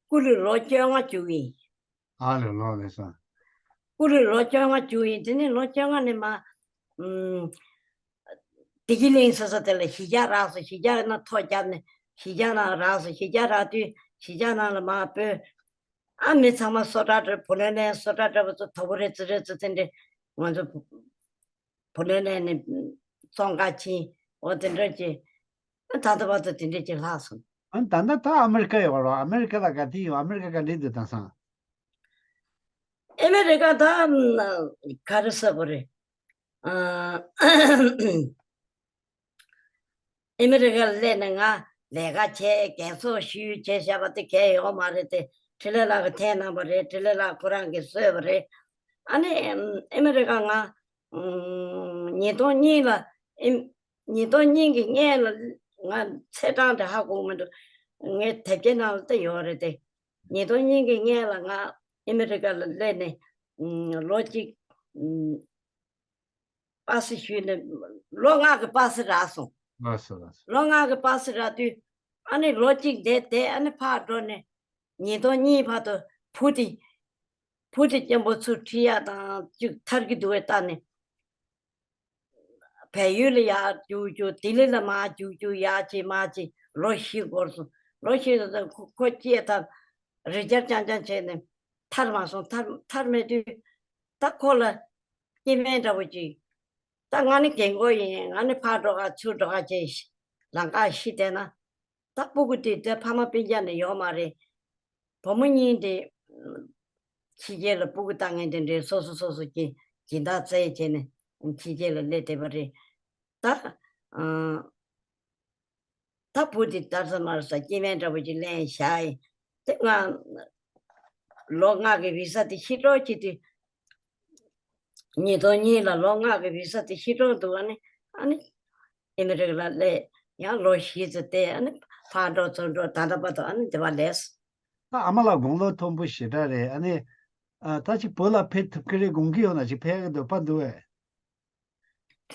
སྐུ་ལུས་ལོ་བཅོ་ལྔ་བཅུག་ཡིན། ཨ་ལས་ལགས་རེད་ཤག་སྐུ་ལུས་ལོ་བཅོ་ལྔ་བཅུག་ཡིན། དེ་ནས་ལོ་བཅོ་ལྔ་ནས་མ་ཨུམ། བདེ་སྐྱིད་གླིང་ཟེར་ས་དེ་ལ་གཞིས་ཆགས་རག་སོང་། གཞིས་ཆགས་ནང་ཐོ་བརྒྱབ་ནས་གཞིས་ཆགས་ནང་རག་སོང་། གཞིས་ཆགས་རག་དུས་གཞིས་ཆགས་ནང་ལ་མར་སྤོས། ཨ་མི་ཚང་མ་སོ་ཊ་འདྲ་བུ་ལོན་ལེན་སོ་ཊ་འདྲ་པོ་ཚོ་དོ་པོ་རེ་ཙི་རེ་ཙི་ཙི་འདྲ་ང་ཚོ་བུ་ལོན་ལེན་ནས་བཙོང་ག་ཕྱིན། འོ་དེ་འདྲ་ཅིག་ཨ་ད་ལྟ་བར་དུ་དེ་འདྲ་ཅིག་ལྷག་སོང་། ཨ་ད་ལྟ་ད་ཨ་མེ་རི་ཀ་ཡོད་རོ། ཨ་མེ་རི་ཀ་ལ་ག་དུས་ཡོང་། ཨ་མེ་རི་ཀ་ག་འདྲ་འདུག་དེང་སང་། ཨ་མེ་རི་ཀ་ད་ག་རེ་ཟེར་དགོས་རེད། ཨ། ཨ་མེ་རི་ཀར་སླེབས་ནས་ང་ལས་ཀ་བྱས་རྒན་གསོ་ཞུས་བྱས་བཞག་པ་དེ་གས་ཡོད་མ་རེད་དེ། འཕྲིན་ལས་ལགས་ཀྱིས་འཐེན་གནང་བ་རེད། འཕྲིན་ལས་ལགས་ཁོ་རང་གིས་བཟོས་པ་རེད། ཨ་ནི་ཨ་མེ་རི་ཀ་ང་ཉིས་སྟོང་གཉིས་ལ་ཨིན་ཉིས་སྟོང་གཉིས་ཀྱི་སྔོན་ལ་ང་ཚེས་གྲངས་དེ་ཧ་གོ་གི་མི་འདུག་ངའི་དེབ་སྐྱེལ་ནང་ལ་ད་ཡོད་རེད་དེ། ཉིས་སྟོང་གཉིས་ཀྱི་སྔོན་ལ་ང་ཨ་མེ་རི་ཀ་ལ་སླེབས་ནས་ལོ་གཅིག་པ་སེ་ཞུས་ནས་ལོ་ལྔ་གི་པ་སེ་རག་སོང་། ལགས་སོ་ལགས་སོ། ལོ་ལྔ་གི་པ་སེ་རག་དུས་ཨ་ནི་ལོ་གཅིག་བསྡད་དེ་ཨ་ནི་ཕར་འགྲོ་ནས་ཉིས་སྟོང་གཉིས་བར་དུ་བུ་དེ་བུ་དེ་སྐྱེན་པོ་ཚུར་ཁྲིད་ཡག་དང་ཅིག་ཐར་གི་འདུག་བས་ལྟ་ནས་བལ་ཡུལ་ལ་ཡར་རྒྱུག་རྒྱུག་ལྡི་ལི་ལ་མར་རྒྱུག་རྒྱུག་ཡར་ཅིག་མར་ཅིག་ལོ་བཞི་འགོར་སོང་། ལོ་བཞི་ད་ཁོ་ཁོ་སྐྱེས་ཐབས་རེ་བཅར་རྐྱང་རྐྱང་བྱས་ནས་ཐར་མ་སོང་། ཐར་ཐར་མེད་དུས་ད་ཁོ་ལ་སྐྱེ་དམན་འདྲ་བོ་ཅིག་ད་ང་ནི་རྒན་གོག་ཡིན། ང་ནི་ཕར་འགྲོ་ག་ཚུར་འགྲོ་ག་བྱས་ལམ་ཁ་ཤི་བསྡད་ན། ད་སྤུ་གུ་དེ་དེ་ཕ་མ་སྤུན་ཀྱག་ནི་ཡོད་མ་རེད། བུ་མོ་གཉིས་དེ་ ཕྱི་རྒྱལ་ལ་སྤུ་གུ་ལྟ་མཁན་དེ་འདྲའི་སོ་སོ་སོ་སོ་གི་སྦྱིན་བདག་བཙལ་བྱས་ནས་ཕྱི་རྒྱལ་ལ་སླེབས་བསྡད་པ་རེད། ད་ཨ། ད་བུ་དེ་ལྟར་ས་མར་ས་སྐྱེ་དམན་འདྲ་པོ་ཅིག་ལེན་བཞག་ཡིན། དེ་ང་ལོ་ལྔ་གི་བི་ས་དེ་ཕྱིར་སྤྲོད་བྱེད་དུས། ཉིས་སྟོང་གཉིས་ལ་ལོ་ལྔ་གི་བི་ས་དེ་ཕྱིར་སྤྲོད་འདུག་ཨ་ནི་ཨ་ནི་ཨ་མི་རི་ཀ་ལ་སླེབས། ཡང་ལོ་བཞི་ཙམ་བསྡད། ཨ་ནི་ཕར་འགྲོ་ཚུར་འགྲོ་ད་ལྟ་བར་དུ་ཨ་ནི་འདི་པར་སླེབས། ད་ཨ་མ་ལགས་དགུང་ལོ་མཐོན་པོ་ཞེ་དྲག་རེད། ཨ་ནི་ཨ་ད་ཅིག་བོད་ལ་ཕེབས་ཐུབ་ཀྱི་རེད་དགོངས་ཀྱི་ཡོད་ན་ཅིག་ཕེབས་ཀྱི་འདོད་པ་འདུག་ཨེ།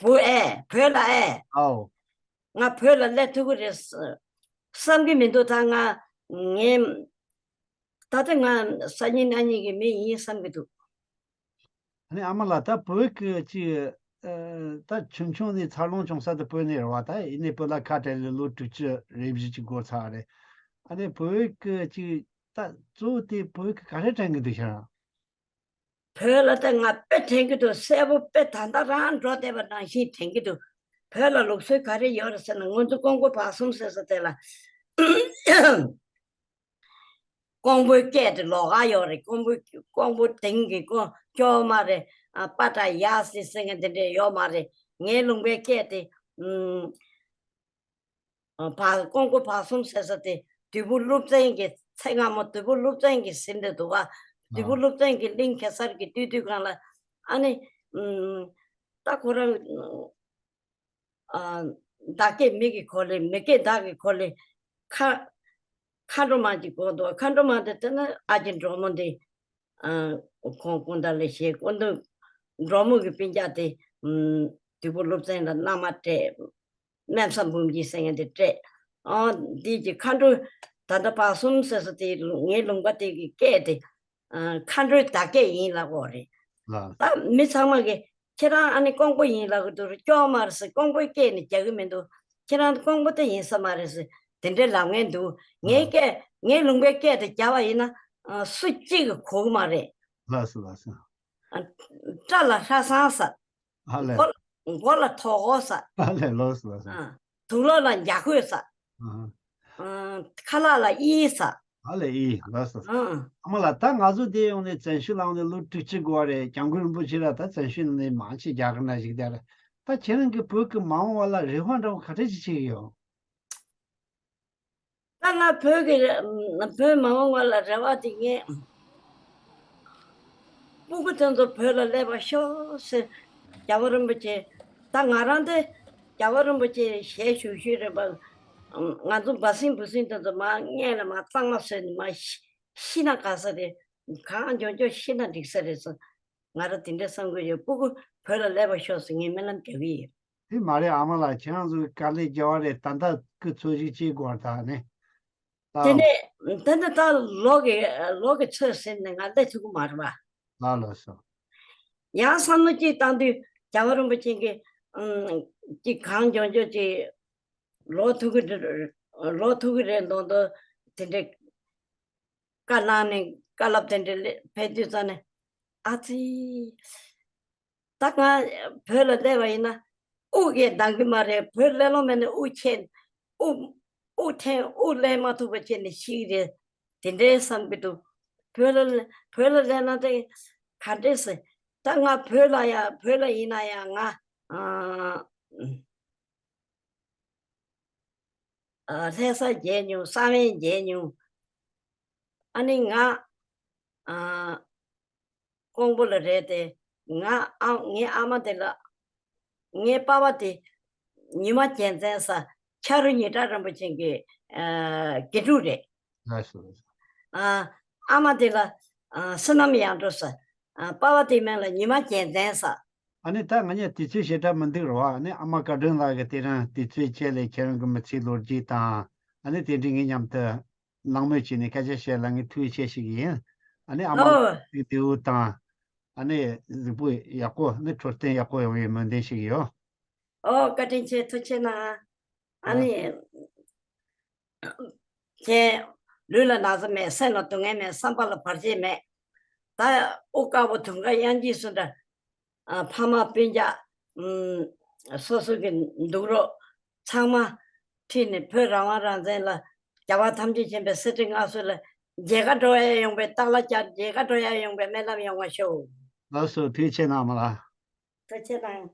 བུ་ཨེ། བོད་ལ་ཨེ། ཨའོ། ང་བོད་ལ་སླེབས་ཐུབ་ཀྱི་རེད་བསམ་གྱི་མི་འདུག་ད་ང་ངའི་ད་ལྟ་ང་སང་ཉིན་གནངས་ཉིན་གྱི་མི་ཡིན་བསམ་གྱི་འདུག་ཨ་ནི་ཨ་མ་ལགས་ད་བོད་ཀྱི་ཅིག་ཨ་ད་ཆུང་ཆུང་ནས་འཚར་ལོངས་བྱུང་ས་དེ་བོད་ནས་རེད་བ། ད་ཡིན་ནའི་བོད་ལ་ཁ་བྲལ་ལས་ལོ་དྲུག་ཅུ་རེ་བཞི་ཅིག་འགོར་ཚར་རེད། ཨ་ནི་བོད་ཀྱི་ཅིག་ད་གཙོ་བོ་དེ་བོད་ཀྱི་ག་རེ་དྲན་གྱི་འདུག་ཤག་བོད་ལ་ད་ང་དཔེ་དྲན་གྱི་འདུག་གསལ་པོ་དཔེ་ད་ལྟ་རང་འགྲོ་བསྡད་པ་ནང་བཞིན་དྲན་གྱི་འདུག་བོད་ལ་ལུགས་སྲོལ་ག་རེ་ཡོད་རེད་ཟེར་ན་ང་ཚོ་ཀོང་པོ་བར་གསུམ་ཟེར་ས་དེ་ལ། ཀོང་པོའི་སྐད་དེ་ལོགས་ཀ་ཡོད་རེད། ཀོང་པོའི་ཀོང་པོ་དེང་གི་ཀོང་ཅོག་མ་རེད། ཨ་པ་ཏྲ་ཡ་སི་ཟེར་མཁན་དེ་འདྲས་ཡོད་མ་རེད། ངའི་ལུང་པའི་སྐད་དེ་ཨུམ་ཨ་བ་ཀོང་པོ་བར་གསུམ་ཟེར་ས་དེ་བདུད་པོ་ཀླུ་བཙན་གྱི་ཚེ་སྔ་མོ་བདུད་པོ་ཀླུ་བཙན་གྱིས་ཟིན་ཏེ་འདུག་ག་བདུད་པོ་ཀླུ་བཙན་གྱིས་གླིང་གེ་སར་གྱི་སྟོད་དུས་སྒང་ལ་ཨ་ནི་ཨུམ་ད་ཁོ་རང་ཨ་བདག་སྐྱེ་མི་གི་འཁོར་ལོ། མི་སྐྱེ་བདག་གི་འཁོར་ལོ། མཁའ་མཁའ་འགྲོ་མ་ཅིག་དགོངས་འདུག་མཁའ་འགྲོ་མ་དེ་ལྟ་ན་ཨ་ཅེ་འབྲོག་མོ་འདི། ཨ་ཁོང་སྐུ་ཟླ་ལ་ཞེས་སྐུ་མདུན་འབྲོག་མོ་གི་སྤུན་ཀྱག་དེ་ཨུམ་བདུད་པོ་ཀླུ་བཙན་ལ་མནའ་མ་སྤྲད། སྨན་ས་འབུམ་སྐྱིད་ཟེར་མཁན་དེ་སྤྲད། ཨ་འདི་གི་མཁའ་འགྲོ་ད་ལྟ་བར་གསུམ་ཟེར་ས་དེ་ངའི་ལུང་པ་དེ་གི་སྐད་དེ་ཨ་མཁའ་འགྲོའི་བདག་སྐད་ཡིན་ལབ་དགོས་རེད། ལགས། ད་མི་ཚང་མ་གིས་ཁྱེད་རང་ཨ་ནི་ཀོང་པོ་ཡིན་ལབ་གི་འདུག་ཅོག་མ་རེད་ཟེར། ཀོང་པོའི་སྐད་ནི་རྒྱག་གི་མི་འདུག་ཁྱེད་རང་ཀོང་པོ་དེ་ཡིན་ས་མ་རེད་ཟེར། དེ་འདྲའི་ལབ་མཁན་འདུག་ངའི་ལགས། སྐད་ངའི་ལུང་པའི་སྐད་དེ་རྒྱག་པ་ཡིན་ན་ཨ་སུ་གཅིག་གིས་གོ་གི་མ་རེད། ལགས་སོ་ལགས་སོ། ཨ་སྐྲ་ལ་ཧྲ་སང་ཟེར། ཨ་ལས། མགོ་མགོ་ལ་ཐོག་ཧོ་ཟེར། ཨ་ལས་ལགས་སོ་ལགས་སོ། ཨ་དུག་ལོག་ལ་འཇའ་གོས་ཟེར། ཨ་ཨ་ཁ་ལག་ལ་ཨི་ཟེར། ཨ་ལས་ཨི་ལགས་སོ། ཨ་ཨ་མ་ལགས་ད་ང་ཚོ་འདི་ཡོང་ནས་བཙན་བྱོལ་ལ་ཡོང་ནས་ལོ་དྲུག་ཅུ་འགོར་བ་རེད། སྐྱབས་མགོན་རིན་པོ་ཆེ་ར་ད་བཙན་བྱོལ་ནང་ནས་མང་ཆེ་རྒྱ་གར་ན་བཞུགས་བསྡད་རེད། ད་ཁྱེད་རང་གི་བོད་ཀྱི་མ་འོངས་པ་ལ་རེ་བ་འདྲ་བོ་ག་འདྲ་ཞིག་བྱེད་ཀྱི་ཡོད། ད་ང་བོད་ཀྱི་བོད་མ་འོངས་པ་ལ་རེ་བ་དེ་ངས་སྤུ་གུ་དེ་ཚོ་བོད་ལ་སླེབས་པ་ཤོག་ཟེར། རྒྱལ་བ་རིན་པོ་ཆེ་ད་ང་རང་དེ་རྒྱལ་བ་རིན་པོ་ཆེ་ཞལ་བཞུགས་ཞུས་རེད་པ། ང་ཚོ་འབའ་སེང་འབུ་སྲིན་དེ་ཚོ་མར་སྔས་ལ་མར་གཙང་མ་བཟོས་ནས་མར་ཤི་ཤི་ན་དགའ་ས་རེད། གང་མགྱོགས་མགྱོགས་ཤི་ན་འགྲིག་ས་རེད་ཟེར། ང་རང་དེ་འདྲ་བསམ་གྱི་ཡོད། སྤུ་གུ་བོད་ལ་སླེབས་པ་ཤོག་ཟེར་ངས་སྨོན་ལམ་རྒྱག་གི་ཡོད། དེ་མ་རེད་ཨ་མ་ལགས། ཁྱེད་རང་ཚོ་གི་དཀའ་ལས་རྒྱག་པ་རེད། ད་ལྟ་སྐུ་འཚོ་བཞུགས་བྱེད་དགོས་ད་ནི། དེ་ལགས། ནས་ད་ནི་ད་ལོ་གི་ལོ་གི་ཚོད་ཟིན་ནས་ང་སླེབས་ཐུབ་ཀྱི་མ་རེད་པ། ལགས་ལགས་སོ། ཡང་བསམ་བློ་གཅིག་བཏང་དུས་རྒྱལ་བ་རིན་པོ་ཆེ་གི་ཨམ་གཅིག་གང་མགྱོགས་མགྱོགས་ཅིག་ལོག་ཐུབ་ཀྱི་རེད། ལོག་ཐུབ་ཀྱི་རེད་མདོག་མདོག་དེ་འདྲའི་བཀའ་གནང་ནས་བཀའ་སློབ་དེ་འདྲ་ཕེབས་དུས་ཙམ་ནས་ཨ་ཙི། ད་ང་བོད་ལ་སླེབས་པ་ཡིན་ན་དབུགས་ཀྱིས་འདང་གི་མ་རེད། བོད་སླེབས་ལོང་མེད་ནས་དབུགས་ཆད། དབུགས་དབུགས་འཐེན་དབུགས་ལེན་མ་ཐུབ་པ་བྱས་ནས་ཤི་གི་རེད། དེ་འདྲའི་བསམ་གྱི་འདུག་བོད་ལ་བོད་ལ་སླེབས་ན་དེ་ག་འདྲས་སེ། ད་ང་བོད་ལ་ཡ་བོད་ལ་ཡིན་ན་ཡང་ང་ཨ། ཨ་ལྷ་ས་མཇལ་མྱོང་། ས་བོན་མཇལ་མྱོང་། ཨ་ནི་ང་ཨ་ཀོང་པོ་ལ་རེད་དེ། ང་ཨ་ངའི་ཨ་མ་དེ་ལ་ངའི་པ་ཕ་དེ་ཉི་མ་རྒྱལ་མཚན་ཟེར་ཆ་རུ་ཉི་གྲགས་རིན་པོ་ཆེ་གི་ཨ་དགེ་ཕྲུག་རེད། ལགས་སོ་ལགས་སོ། ཨ་ཨ་མ་དེ་ལ་ཨ་བསོད་ནམས་དབྱངས་སྒྲོན་ཟེར། ཨ་པ་ཕ་དེའི་མིང་ལ་ཉི་མ་རྒྱལ་མཚན་ཟེར། ཨ་ནི་ད་ང་གཉིས་དུས་ཚོད་ཞེ་དྲག་མི་འདུག་རོ། ཨ་ནི་ཨ་མ་བཀའ་དྲིན་ལགས་ཀྱིས་དེ་རིང་དུས་ཚོད་བཅད་ལས་ཁྱེད་རང་གི་མི་ཚེའི་ལོ་རྒྱུས་དང་ཨ་ནི་དེ་འདྲའི་ངའི་མཉམ་དུ་གླེང་མོལ་བྱས་ནས་སྐད་ཆ་བཤད་ལ་ངས་ཐུགས་རྗེ་ཆེ་ཞུ་གི་ཡིན། ཨ་ནི་ཨ་མ་ལགས་ཨོ། ལགས་ཀྱི་བདེ་པོ་དང་ཨ་ནི་གཟུགས་པོ་ཡག་པོ་ཨ་ནི་འཕྲོད་བསྟེན་ཡག་པོ་ཡོང་བའི་སྨོན་འདུན་ཞུ་གི་ཡོད། ཨོ་བཀའ་དྲིན་ཆེ། ཐུགས་རྗེ་གནང་། ཨ་ཨ་ནི། ཁྱེད་ལུས་ལ་ན་ཚ་མེད། སེམས་ལ་སྡུག་བསྔལ་མེད། བསམ་པ་ལ་བར་ཆད་མེད། ད་དབུ་དཀར་པོ་དུང་དཀར་གཡང་འགྱེད་སུ་འདྲ། ཨ་ཕ་མ་སྤུན་ཀྱག་ཨུམ་སོ་སོ་གི་འདུག་རོགས་ཚང་མ་ཁྲིད་ནས་བོད་རང་དབང་རང་བཙན་ལ་རྒྱལ་བ་ཐམས་ཅད་མཁྱེན་པའི་གསེར་ཁྲི་མངའ་གསོལ་ལ་ མཇལ་ཁ་འགྲོ་ཡ་ཡོང་བའི་རྟགས་ལ་བཅར། མཇལ་ཁ་འགྲོ་ཡ་ཡོང་བའི་སྨོན་ལམ་ཡོང་བ་ཤོག། ལགས་སོ། ཐུགས་རྗེ་ཆེ་གནང་མ་ལགས། ཐུགས་རྗེ་གནང་།